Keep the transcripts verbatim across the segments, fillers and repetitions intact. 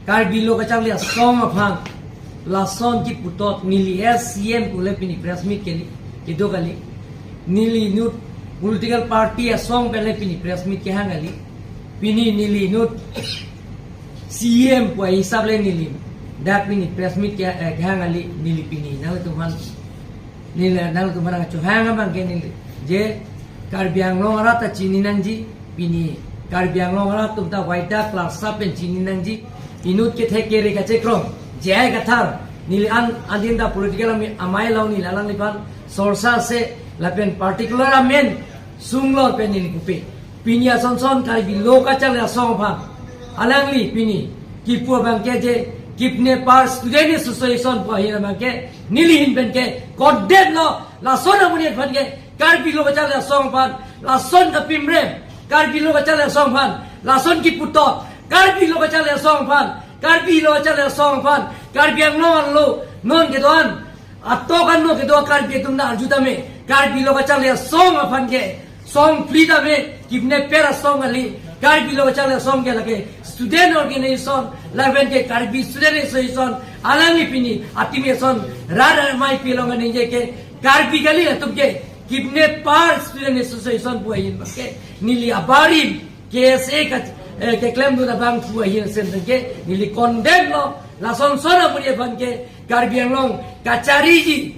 Karbi Lo Kacharli Asong aphan lason kipu puthot neli as C M pule pini press meet kali, kedo kali. Neli inut political party asong penle pini press meet kehang kali. Pini neli inut C M pu ahisap le neli dak pini press meet ke, eh, kehang kali, neli pini nangtum aphan, neli nangtum aphan nangchohang abang ke neli, je Karbi Anglong arat ta chini nangji, pini Karbi Anglong arat atum ta waidak klarsa pen chini nangji. Inut kethek kere kachekrong J I Kathar, neli an adin ta political amei, amei along neli alangliphan sorsa se lapen particular amen sunglo pen neli pupe. Pini asonson Karbi Lo Kacharli Asong aphan alangli pini kipu abang ke je kidnapper student association pu ahin abang ke neli ahin pen ke condemn lo, lason amonit aphan ke, Karbi Lo Kacharli Asong aphan lason kapimrem, Karbi Lo Kacharli Asong aphan lason kipu puthot, Karbi Lo Kacharli Asong aphan, Karbi Lo Kacharli Asong aphan, Karbi Anglong arlo non kedo-an, atok ano kedo Karbi atum ta arju tame, Karbi Lo Kacharli Asong aphan ke song phli tame, kidnapper asong kali. Karbi Lo Kacharli Asong ke lake student organization, lapen ke Karbi Student Association, alangli pini atim eson rat amei pilong aningje ke Karbi kali, latum ke kidnapper student association pu ahin abang ke neli abarim K S A ka, eh, keklemdun abang pu ahin sen ke neli condemn lo, lasonson amonit aphan ke Karbi Anglong kachariji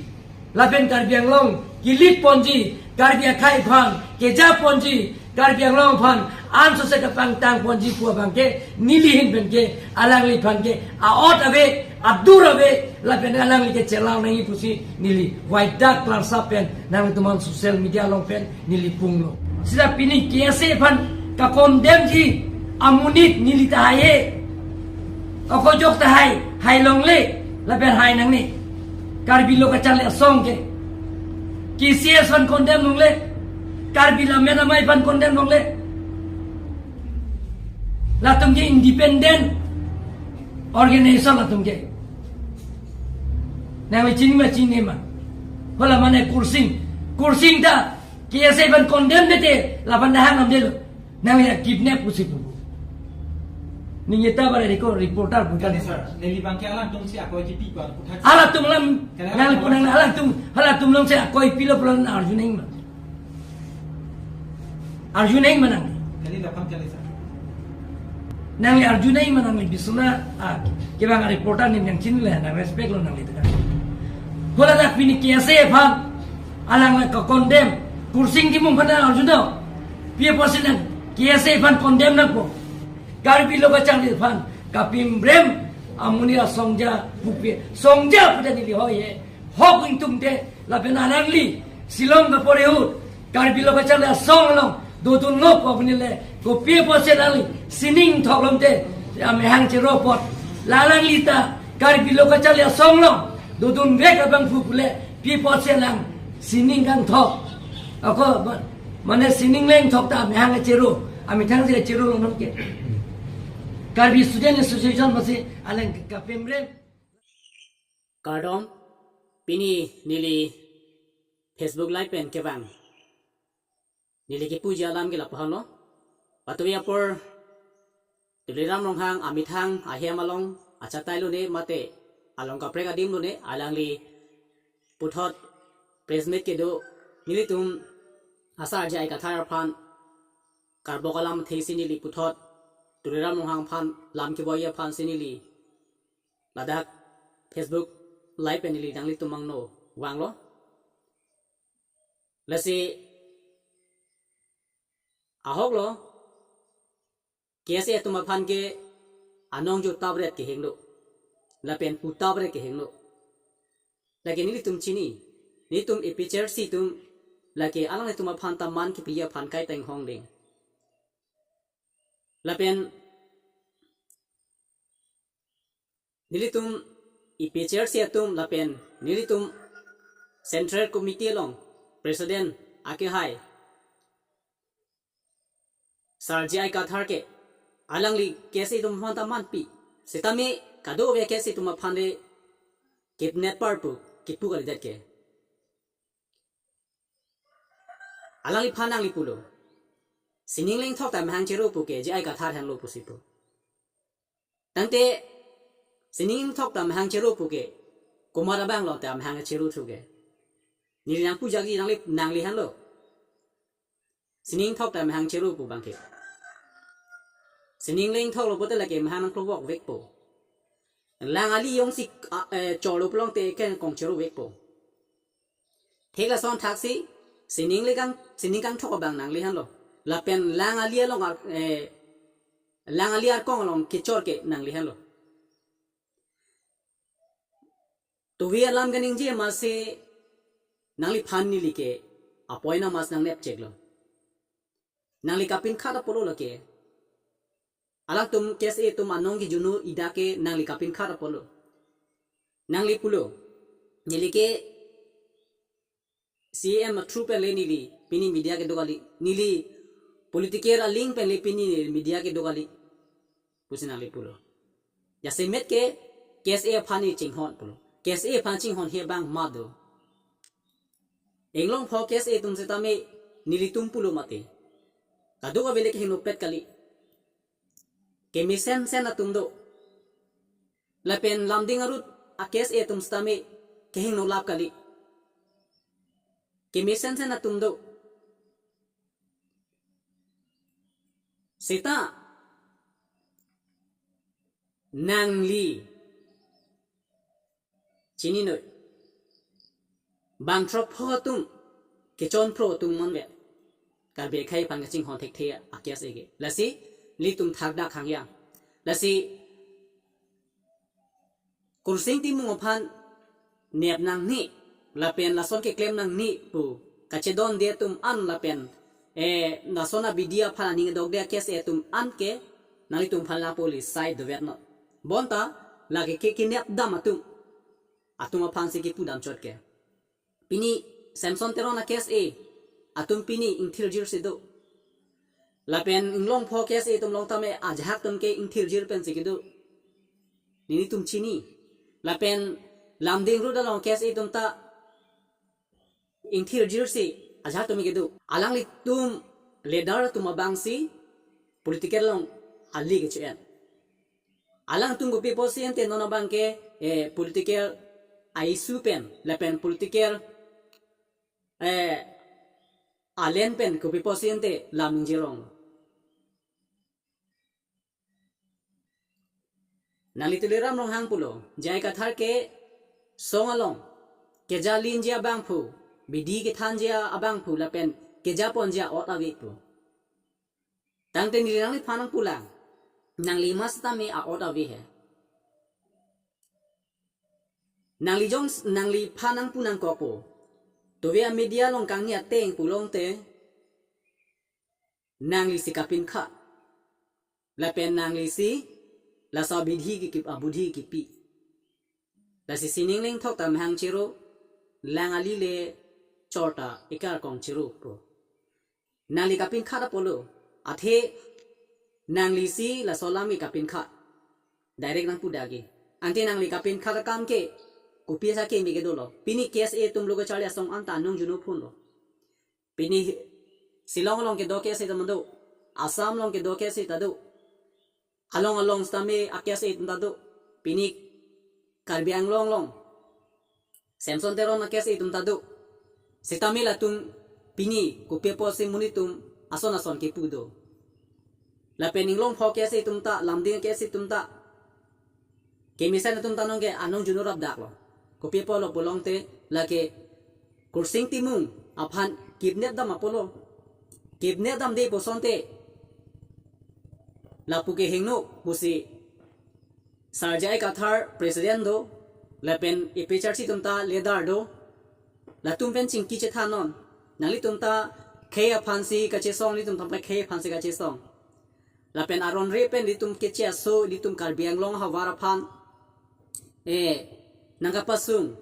lapen Karbi Anglong kilit ponji, Karbi akhei aphan keja ponji, Karbi Anglong aphan ansose kapangtang ponji pu abang ke neli ahin pen ke alangliphan ke aot ave, adur ave, lapen alangli ke chelang nangji pusi neli waidak klarsa pen nangtum aphan social media along pen neli punglo. Sita pini K S A aphan ka-condemn ji amonit neli ta haihe. Ako jok ta hai, hai longle, lapen hai nangne. Karbi Lo Kacharli Asong ke K C S aphan condemn longle, Karbi Lammet Amei aphan condemn longle. Latum ke independent organization latum ke. Nangli chini ma chini ma. Hala mane Kursing. Kursing ta K S A aphan condemn dete, lapen dah nangdelo. Nangli kidnap pusi pu. Ningje ta bare reko reporter bukan. Kali sir, neli abang ke alangtum si akoi kipi ko puthak. Halatum alam, kali nangli alam punang alangtum, halatum along si akoi pilo pulang arju nangma. Arju nangma nang. Kali lapan kali sir. Nangli arju nangma nangli bisuna, ah, kevang reporter ni nangchinilo, nang respect lo nangli tekan. Hala dak pini K S A aphan alang ka-condemn. Kursing Timung aphan arju do. Pi apotsi nang K S A aphan condemn nangpo. Karbi Lo Kacharli aphan kapimrem amonit asongja pupe. Songja puta neli haihe. Hok ingtungte lapen alangli Shillong kapore ahut Karbi Lo Kacharli Asong along dodunlo pu amonit le kopi apotsi alangli sining thok lomte amehang chero apot. La alangli ta Karbi Lo Kacharli Asong along dodunvek abang pu pule pi apotsi alang sining kangthok. Ako ba-, mane sining lengthok ta amehang chero, amethang si chero longke. Karbi Student Association masi alang kapimrem. Kardom, pini neli Facebook Live pen kevang neli kipuji alam ke lapu-an lo. Patuya apor Tuliram Ronghang amethang ahem along achatai lone mate along kaprek adim lone alangli puthot press meet kedo, nelitum asar J I Kathar aphan karbok alam athesi neli puthot Tuliram Ronghang aphan lam keboi aphan si neli ladak Facebook Live pen neli nanglitum angno vanglo. Lasi ahok lo, K S A atum aphan ke anong jutap ret kehingno, lapen putap ret kehingno. Lake nelitum chini, nelitum A P H L C atum, lake alanglitum aphan ta man kipi aphan kaita inghong ding. Lapen nelitum A P H L C atum lapen nelitum Central Committee along President akehai Sir J I Kathar ke alangli K S A atum aphan ta manpi. Setame kadokave K S A atum aphan le kidnapper pu kipu kalidet ke. Alangliphan nangli pulo. Sining lengthok ta amehang chero pu ke J I Kathar hanglo pusi pu. Tangte Sining ingthok ta mahang chero pu ke, komat abang lo ta mahang chero thu ke. Neli nangpu jakji nangli, nangli henlo. Sining ingthok ta mahang chero pu abang ke. Sining le ingthok lo pulote lake mahang nangklovok vekpo. Lang ali jongsi, ah, eh, cholo pulote ke kong chero vekpo. Thek lason thaksi, sining le kang, sining kangthok abang nangli henlo. Lapen lang ali along ar-, eh, lang ali arkong along kechor ke nangli henlo. Tuvi alam kaningje amatsi nangliphan neli ke apoina mas nangnepcheklo. Nangli kapinkhat apotlo lake. Alangtum KSA atum anong kejunu idak ke nangli kapinkhat apotlo. Nangli pulo. Neli ke CEM a-through pen le neli pini media kedo kali. Neli political a-link pen le pini media kedo kali pusi nangli pulo. Jasemet ke KSA aphan ne chinghon pulo. KSA aphan chinghonhe abang ma do. Inglongpho KSA atum setame nelitum pulo mati. Kadokave le kehingno pet kali. Kemesensen atum do. Lapen Lumding arut a-KSA atum setame kehingno lap kali. Kemesensen atum do. Seta nangli chininoi. Bang throkkho atum, kechonphro atum manve. Karbi akhei aphan kachinghon thekthe a-KSA ke. Lasi, ilitum thakdak hangyang. Lasi, Kursing Timung aphan nep nangne, lapen lason keklem nangne pu kachedonde atum an lapen, eh, lason abidi aphan aning dokde a-KSA atum an ke, nanglitum aphan lapu le sai dovet non. Bonta, lake ke kinep dam atum. Atum aphansi kipu damchot ke. Pini Samson Teron a-KSA atum pini ingthirjir si do. Lapen Inglongpho KSA atum along tame ajahak atum ke ingthirjir pensi kedo. Nelitum chini. Lapen Lumding arut along KSA atum ta ingthirjir si ajahak atum kedo. Alanglitum leader atum abangsi political along ali kecho-en. Alangtum kopi apotsi ante non abang ke, eh, political a-issue pen, lapen political, eh, alen pen kopi apotsi ante lam ningje rong. Nangli Tuliram Ronghang pulo, J I Kathar ke song along, keja linji abangphu, bidi kethanji abangphu, lapen kejaponji a-ot ave pu. Tangte neli nangliphan nangpulang. Nangli ma setame a-ot ave he. Nangli jong s-, nangliphan nangpu nangkokpo. Tuve a-media along kangni ateng pulote. Nanglisi kapinkhat. Lapen nanglisi laso abidi kikip abudi kipi. Lasi sining le ingthok ta mahang chero, lang ali le chor ta ekarkong chero pu. Nangli kapinkhat apotlo, athe nanglisi laso alam ke kapinkhat. Direct nangpu dagi. Ante nangli kapinkhat akam ke, kopi asa keme kedolo. Pini KSA atum lo kacharli asong anta anong juno phunlo. Pini Shillong along kedo KSA atum do. Assam along kedo KSA ta do. Along along setame a-KSA atum ta do. Pini Karbi Anglong along Samson Teron a-KSA atum ta do. Setame latum pini kopi apotsi monit atum ason ason kipu do. Lapen Inglongpho KSA atum ta, Lumding KSA atum ta, kemesen atum ta nonke anong juno rapdaklo. Kopi apotlo pulote lake Kursing Timung aphan kidnap dam apotlo. Kidnap damde pu asonte lapu ke hingno pusi Sir J I Kathar president do, lapen APHLC atum ta leader do, latum pen chingki chethan non. Nanglitum ta khei aphansi kachesong, nelitum ta khei aphansi kachesong. Lapen aron re pen nelitum keche aso, nelitum Karbi Anglong ahavar aphan, eh, nangkapasung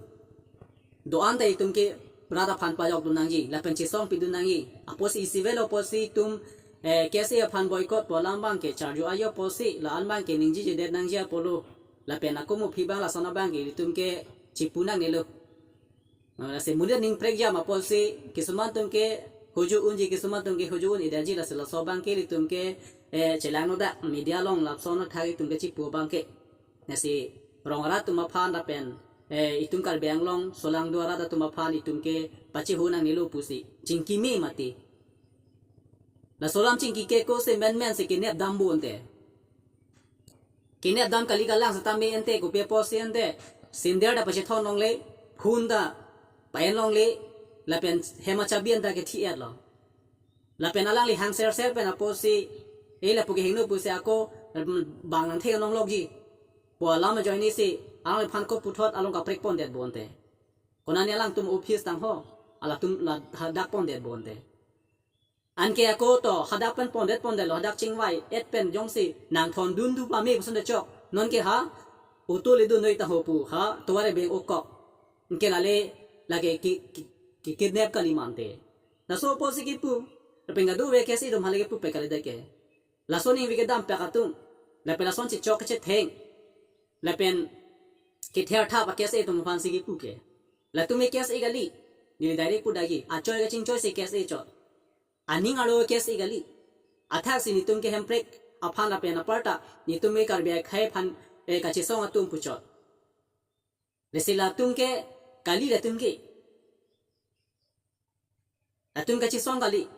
do-an ta itum ke rat aphan pajokdun nangji, lapen chesong pidun nangji. Apotsi isi avelo apotsi itum, eh, KSA aphan boycott pu alam abang ke charju ajo apotsi, la-an abang ke ningjejedet nangji apotlo. Lapen akum aphi abang lason abang ke itum ke chipu nangnelo. Lasi monit aning prekjam apotsi, kisuman atum ke hoju unji, kisuman atum ke hoju un-edetji, lasi laso abang ke itum ke, eh, chelangno dak, media along lason athak itum ke chipu abang ke. Lasi rong arat atum aphan lapen, eh, itum Karbi Anglong solangdo arat atum aphan itum ke pacheho nangnelo pusi chingki me mati. Laso alam chingki ke ko se menmen si kenep dam bonte. Kenep dam kali kalang setame ente kopi apotsi ente sinder ta pachethon longle, phone ta pa-en longle, lapen hem achabi anta kethi-etlo. Lapen alangli hang serser pen apotsi, eh, lapu kehingno pusi ako bang nangthek nonglokji pu alam ajoine si alangliphan ko puthot along kaprek pondet bonte. Konane alangtum office tangho, alangtum la hadak pondet bonte. Anke ako to hadak pen pondet pondetlo, hadak chingvai-et pen jongsi nangthondun du pame puson de chok. Nonke ha utul idun noi taho pu ha tovar ebeng okok. Anke lale lake ki, ki, ki kidnap kali mante. Laso apotsi kipu, lapen kadokave case atum hale kipu pe kali dake. Lason ingve kedam pek atum, lapen lason chichok kechetheng, lapen kether thap a-case atum aphansi kipu ke. Latum e-case kali, neli direct pu dagi, achoi kachingchoi si case chot. Aning arlo case kali. Athaksi netum ke Hemprek aphan lapen aparta netum ke Karbi akhei aphan, eh, kachesong atum puchot. Lasi latum ke kali latum ke. Latum kachesong kali.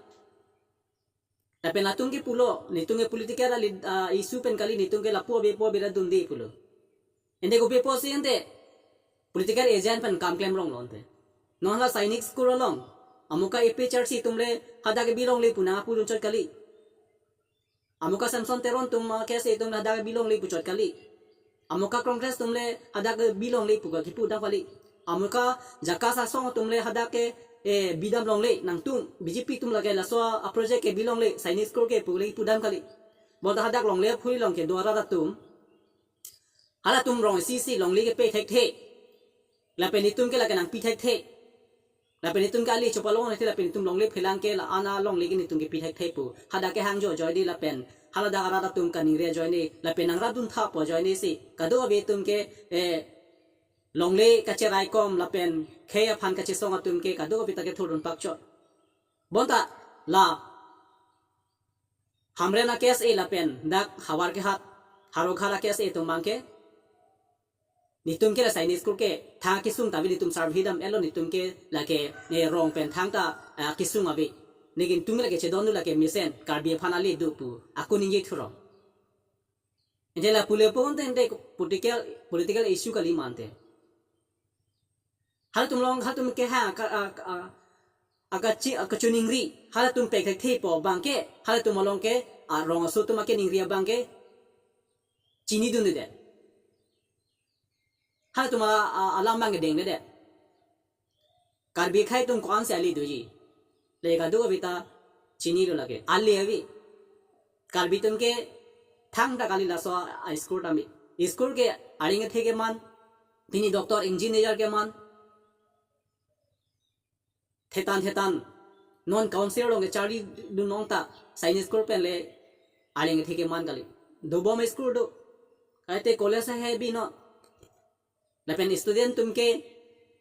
Lapen latum ke pulo, netum ke political ali, ah, issue pen kali, netum ke lapu abe po bera dunde pulo. Ente kopi apotsi ente political agent pen kam klem ronglo ente. Non la Sainik School along, amuka A P H L C atum le hadak ke bilongle pu nangpu dunchot kali. Amuka Samson Teron atum, ah, case atum le hadak ke bilongle puchot kali. Amuka Congress atum le hadak ke bilongle pu ka kipu dam kali. Amuka JACAS asong atum le hadak ke, eh, bidam longle, nangtum B J P atum lake laso a-project ke bilongle, Sainik School ke pu le kipu dam kali. Bonta hadak longle aphui along kedo arat atum, halatum rong isi si longle kepe thekthe. Lapen netum ke lake nangpi thekthe. Lapen netum ke ali chopalong thekthe, lapen netum longle phelang ke la-an alongle ke netum kepi thekthe pu. Hadak ke hang jojoine lapen haladak arat atum kaningri ajoine lapen nangrap dun tha pu ajoine si kadokave atum ke, eh, longle kacheraikom lapen khei aphan kachesong atum ke kadokave ta kethurdun pakchot. Bonta la Hamren a-case lapen dak Howraghat, Howraghat a-case atum abang ke netum ke la Sainik School ke thang kesung ta ave, netum survey dam-etlo, netum ke lake, eh, rong pen thangta, ah, kesung ave. Netum ke lake chedon du lake mesen, Karbi aphan ale do pu ako ningje thuro. Ente lapu le ponte ente political, political issue kali mante. Halatum along, halatum ke ha, ka, a, ka, a, akachi, akachiningri, halatum pek thekthe pu abang ke, halatum along ke, a, rong aso atum akeningri abang ke chinidunde. Halatum a, a, alam abang ke dengde. Karbi akhei atum ko-ansi ale doji. Le kadokave ta chinilo lake. Ale ave. Karbi atum ke thangta kali laso a-school tame. School ke areng kethe keman, pini doctor, engineer keman. Thetan thetan non council along kecharli dun nong ta Sainik School pen le areng kethe keman kali. Dobom school do. Kaite college he binong. Lapen student atum ke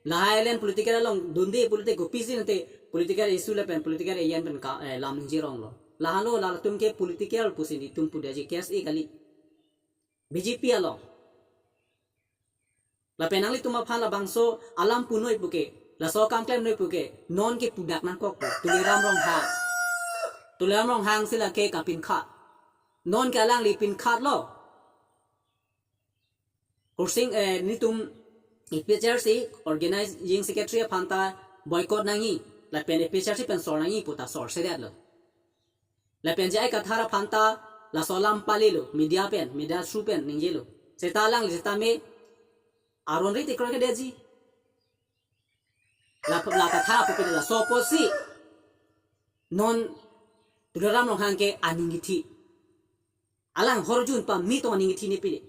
lahai alen political along dunde, politic kopisi nate political issue lapen political agent pen ka, eh, lam ningje ronglo. Lahelo latum ke political pusi netum pu daji, case kali. B J P along. Lapen nanglitum aphan labangso alam punoi puke, laso kam klemnoi puke, non ke pudak nangkok pu, Tuliram Ronghang. Tuliram Ronghang si lake kapinkhat. Non ke alangli pinkhatlo. Kursing, eh, netum A P H L C organizing secretary aphan ta boycott nangji, lapen A P H L C pen sor nangji pu ta sorsedetlo. Lapen J I Kathar aphan ta laso alam palelo, media pen, media through pen ningjelo. Seta alangli setame aron ri tikro ke deji. La, la Kathar apo pele laso apotsi non Tuliram Ronghang ke aning kithi. Alang horjun pame tong aning kithi ne pele.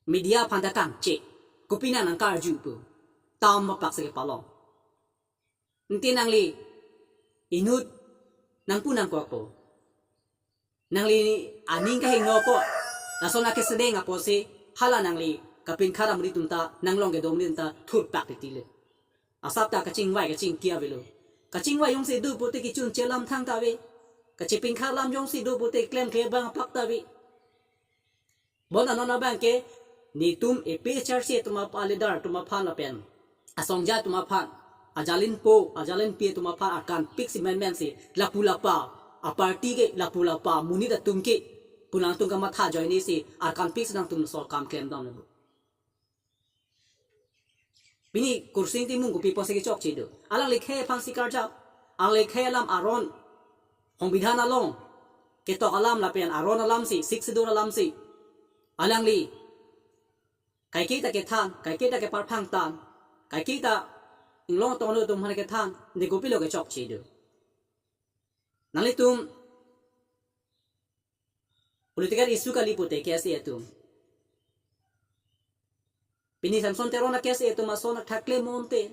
Media aphan ta kangche. Kopine nangkarju pu. Tam mapak se kepalong. Ante nangli inut nangpu nangkokpo. Nangli aning kahingno po. Lason akesedeng apotsi hala nangli kapinkhat amonit atum ta, nanglong kedo amonit atum ta thurpak titile. Asap ta kachingvai kachingki avelo. Kachingvai jongsi do pute kechun chelam thangta ave. Kachepinkhat alam jongsi do pute klemkle abang apak ta ave. Bonta non abang ke Netum A P H L C atum aphan, a leader atum aphan lapen asongja atum aphan, ajalinpo, ajalinpi atum aphan arkan pik si menmen si lapu lapa, a-party ke lapu lapa, monit atum ke pu nangtum kamatha ajoine si arkan pik si nangtum laso akam klemdam lo. Pini Kursing Timung kopi apotsi kechokche do? Alangli khei aphan si karjap. Alangli khei alam aron, songbidhan along ketok alam lapen aron alam si, Sixth Schedule alam si alangli kaike ta kethan, kaike ta keparphang tang, kaike ta inglong tonglo atum aphan kethan, ne kopilo kechokche do? Nanglitum political issue kali pute K S A atum. Pini Samson Teron a-K S A atum ason athak klem monte.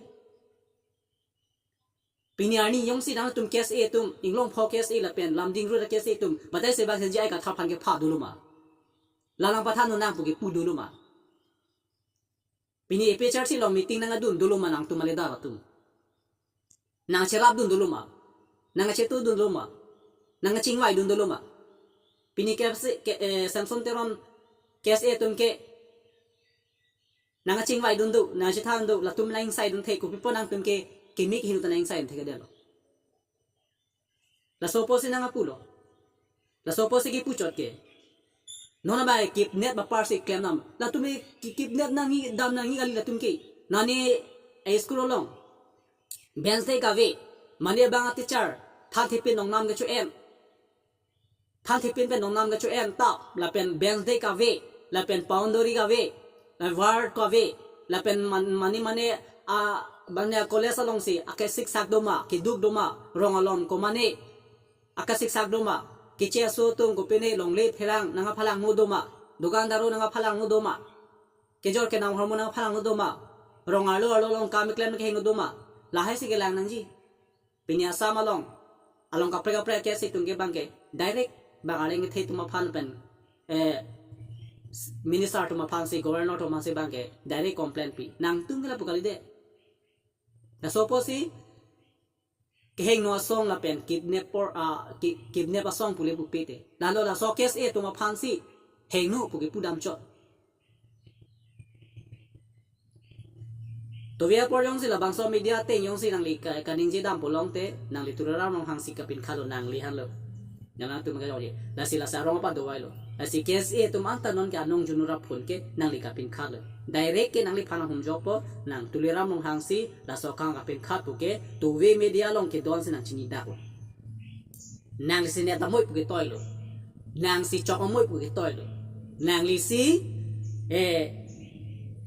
Pini arni jongsi nangtum K S A atum, Inglongpho K S A lapen Lumding Road a-K S A atum batai se bang si J I Kathar aphan kepha dolo ma? Lalang pathan nang pu kepu dolo ma? Pini A P H L C along meeting nangdun dolo ma nangtum a-leader atum? Nangcherapdun dolo ma? Nangchetudun dolo ma? Nangchingvaidun dolo ma? Pini K S A, ke, eh, Samson Teron K S A atum ke nangchingvaidun do, nangchethan do, latum nang-ingsaidun the, kopi apot nangtum ke keme kehingno ta nang-ingsaidun thekthedetlo. Laso apotsi nang apulo. Laso apotsi kipuchot ke. Non abang kidnap apar si klemnam. Latum ke ki-, kidnap nangji, dam nangji kali latum ke. Nani a-school along bench dei kave, mane abang a-teacher than thepin longnam kecho-en, than thepin pen longnam kecho-en ta, lapen bench dei kave, lapen boundary kave, lapen wall kave, lapen man-, mane mane a, mane a-college alongsi akesik sak do ma, keduk do ma, rong alom komane akesik sak do ma, keche aso atum kopine longle pherang nangphalangno do ma, dukan daro nangphalangno do ma, kejor kenam ahormu nangphalangno do ma, rong arlo arlo along kam keklem kehingno do ma, lahai si kelang nangji. Pini Assam along, along kaprek kaprek a-K S A atum ke abang ke direct bang arleng kethe atum aphan pen, eh, minister atum aphan si, governor atum aphan si abang ke direct complaint pi. Nangtum ke lapu kalidet. Laso apotsi kehingno asong lapen kidnap apor, ah, ki-, kidnap asong pu le pupe te. Lalo laso K S A atum aphan si hingno pu kepu damchot. Tovi apor jongsi labangso media ateng jongsi nangli ka-, kaningje dam pulote, nangli Tuliram Ronghang si kapinkhatlo, nangli hanlo. Nang nangtum kajokji. Lasi la sarong apa dovailo. Lasi K S A atum anta non ke anong junura phun ke nangli kapinkhatlo. Direct ke nangliphan ahum jokpo, nang Tuliram Ronghang si laso akam kapinkhat pu ke Tovi media along kedon si nang chinidaklo. Nangli si net amoi pu ketoilo. Nang si chok amoi pu ketoilo. Nangli si, eh,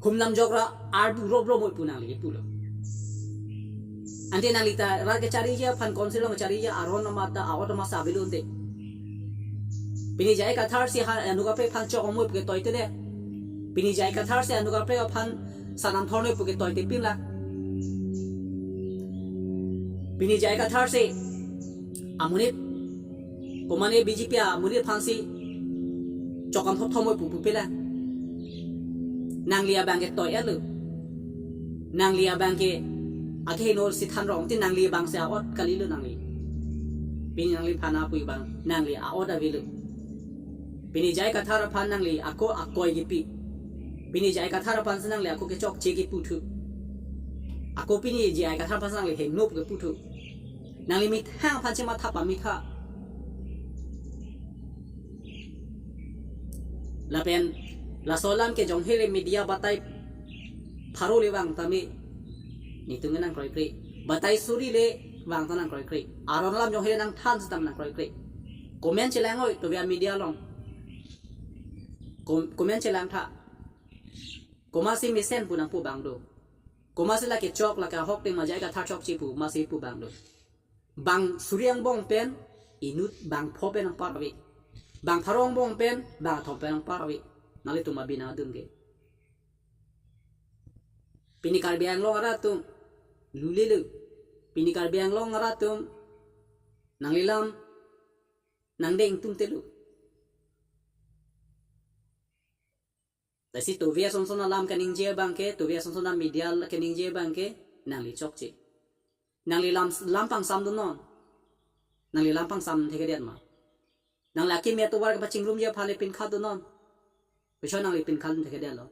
humnam jokra arbu robro moi pu nangli pulo. Ante nangli ta rat kechariji aphan, council along kechariji aron amat ta, a-ot amat si avelo ante. Pini J I Kathar si ha, anu kaprek aphan chok amoi pu ketoi te de. Pini J I Kathar si anu kaprek aphan sanam thornoi pu ketoi te pinla. Pini J I Kathar si amonit, komane B J P amonit aphan si chokam thop thomoi pu pupe la. Nangli abang ke toi alo. Nangli abang ke akehingno si than rong te, nangli abang si a-ot kalilo nangli. Pini nangliphan apui abang nangli a-ot avelo. Pini J I Kathar aphan nangli ako akoi kipi. Pini J I Kathar aphan si nangli ako kechokche kipu thu. Ako pini J I Kathar aphan si nangli hingno pu kepu thu. Nangli methang aphan chematha pamitha. Lapen laso alam ke jonghe le media batai pharo le vang tame netum nang kroikre. Batai suri le vang ta nang kroikre. Aron alam jonghe le nangthan seta nang kroikre. Comment chelang oi, Tovi a-media along. Kom-, comment chelang tha. Komatsi mesen pu nangpu abang do. Komatsi lake chok, lake ahok te ma J I Kathar chokche pu, masi pu abang do. Bang suri angbong pen inut bang pho pen nangpar ave. Bang pharo angbong pen bang thom pen nangpar ave. Nanglitum abina adun ke. Pini Karbi Anglong arat atum lulelo. Pini Karbi Anglong arat atum nangli lam nangdeng atum telo. Lasi Tovi asonson alam kaningje abang ke, Tovi asonson a-media kaningje abang ke, nangli chokche. Nangli lam, lam pangsamdun non. Nangli lam pangsam thekthedet ma? Nangli akimi atovar kepachingrumji aphan le pinkhatdun non. Koson nangli pinkhatdun thekthedetlo?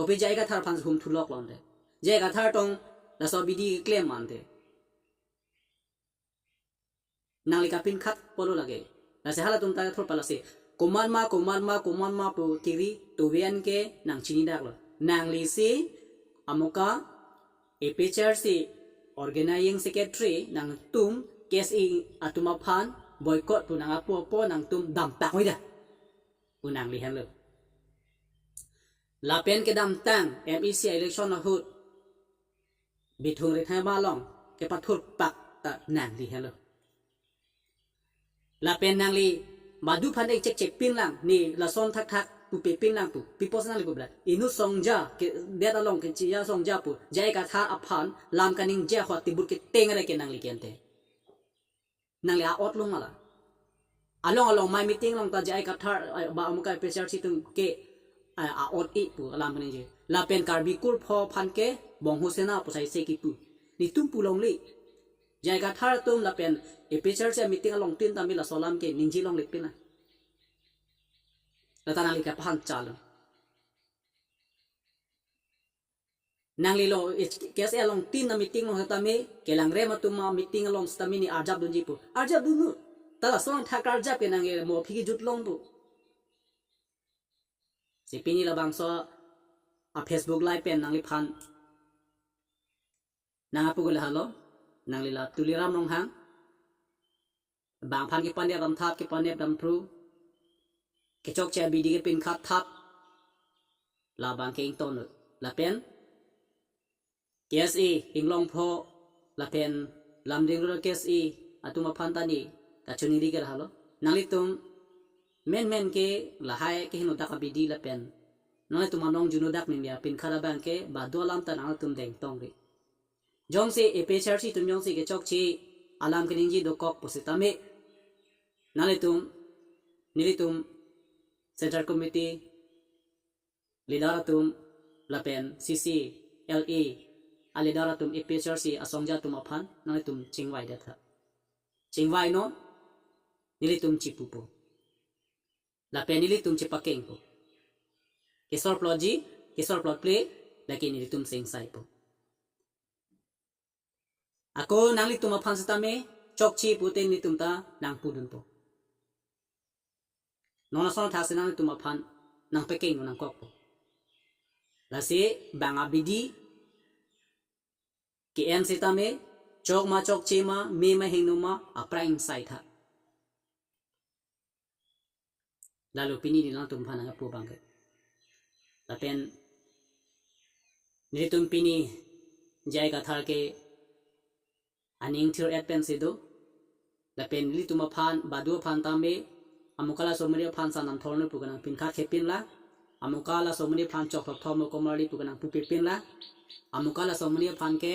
Kopi J I Kathar aphan hum thulok lonte. J I Kathar tong laso abidi keklem mante. Nangli kapinkhat polo lake. Lasi halatum ta thurpa lasi. Komatma, komatma, komatma pu kiri tuven ke nangchini daklo. Nangli si amuka A P H L C organizing secretary nangtum K S A atum aphan boycott pu nang apo apo nangtum dampak oida. Pu nangli henlo. Lapen kedamtang M A C election ahut Bithung Rethai Malong kepathurpak ta nangli henlo. Lapen nangli badu aphan deng chek chek pinlang, ne lason thakthak pupe pinlang pu. Pi apotsi nangli pu bla. Inut songja ke det along kechiya songja pu. J I Kathar aphan lam kaningje ahut tibur keteng re ke nangli kente. Nangli a-ot lung mala. Along along mai meeting along ta J I Kathar, eh, ba amuka A P H L C atum ke, eh, a-ot i pu alam kaningje. Lapen Karbi kurpho aphan ke Bongho Sena pu sai se kipu. Netum pu longle. J I Kathar atum lapen A P H L C meeting along tin tame laso alam ke ningje longle pina. Lata nangli kaphan chalo. Nangli lo H-, K S A along tin na meeting along setame, kelang rem atum a meeting along setame ne arjap dunji pu. Arjap dunu. Ta lason thak arjap ke nang mo aphi kejut long pu. Si pini labangso a Facebook live pen nangliphan nang apu gula halo. Nangli la Tuliram Ronghang. Bang aphan kepanep damthap, kepanep damphru. Kechokche abidi kepinkhat thap. Labang ke ington. Lapen K S A Inglongpho lapen Lumding Rural K S A atum aphan ta ne kachiningri ke lahelo. Nanglitum menmen ke lahai kehingno dak abidi lapen nanglitum anong juno dak ningje apinkhat abang ke badu alam ta nanglitum dengtong ri. Jongsi A P H L C atum jongsi kechokche alam keningje dokok pusitame, nanglitum, nelitum Central Committee leader atum lapen C C, L A a leader atum, A P H L C asongja atum aphan nanglitum chingvai detha. Chingvai non, nelitum chipupo. Lapen nelitum chepakengpo. Kesor plotji, kesor plot ple, lake nelitum sengsaipo. Ako nanglitum aphan setame chokche pute nelitum ta nangpudunpo. Non ason thakse nanglitum aphan nangpekengno nangkokpo. Lasi bang abidi ke-en setame chok ma chokche ma, me ma hingno ma, aphrang sai tha. Lalo pini nelitum aphan nang apu abang ke. Lapen nelitum pini J I Kathar ke aning thir-et pensi do. Lapen nelitum aphan, badu aphan tame, amuka laso amonit aphan sanam thorno pu kenang pinkhat khepin la. Amuka laso amonit aphan chok thok thom komarli pu kenang pupe pin la. Amuka laso amonit aphan ke,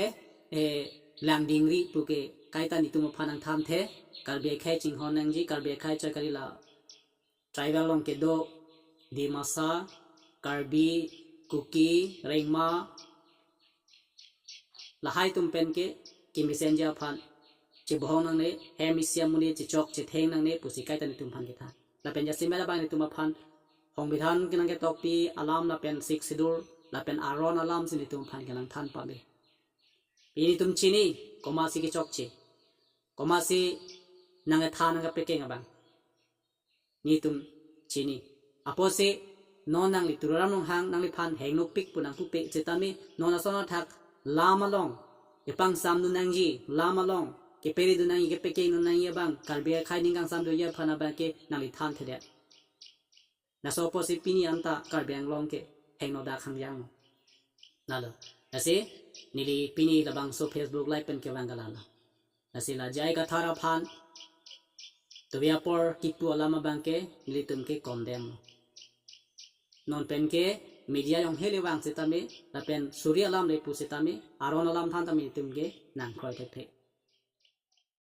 eh, langdingri pu ke kaita nelitum aphan nangthanthe. Karbi akhei chinghon nangji, Karbi akhei choi kali la tribal along kedo, Dimasa, Karbi, Kuki, Rengma, lahai atum pen ke kemesenji aphan chebohong nangne, hem isi amonit chechok chetheng nangne pusi kaita nelitum aphan kethan. Lapen jasemet abang nelitum aphan Songbidhan kenang ketokpi alam lapen Sixth Schedule lapen aron alamsi nelitum aphan kenangthan pame. Pini nelitum chini, komatsi kechokche, komatsi nang ethan nangkepekeng abang nelitum chini. Apotsi non nangli Tuliram Ronghang nangliphan hengnopik pu nangpupe setame, non ason athak lam along kepangsam dun nangji, lam along kepere dun nangji, kepekeng dun nangji abang, Karbi akhei ning kangsam dunji aphan abang ke nangli thanthedet. Laso apotsi pini anta Karbi Anglong ke hingno dak hangjang. Lalo. Lasi neli pini labangso Facebook live pen kevang ke lalo. Lasi la J I Kathar aphan tuvi apor kipu alam abang ke nelitum ke condemn. Non pen ke media jong hele vang setame, lapen suri alam le pu setame, aron alam than tame nelitum ke nangkroi thekthe.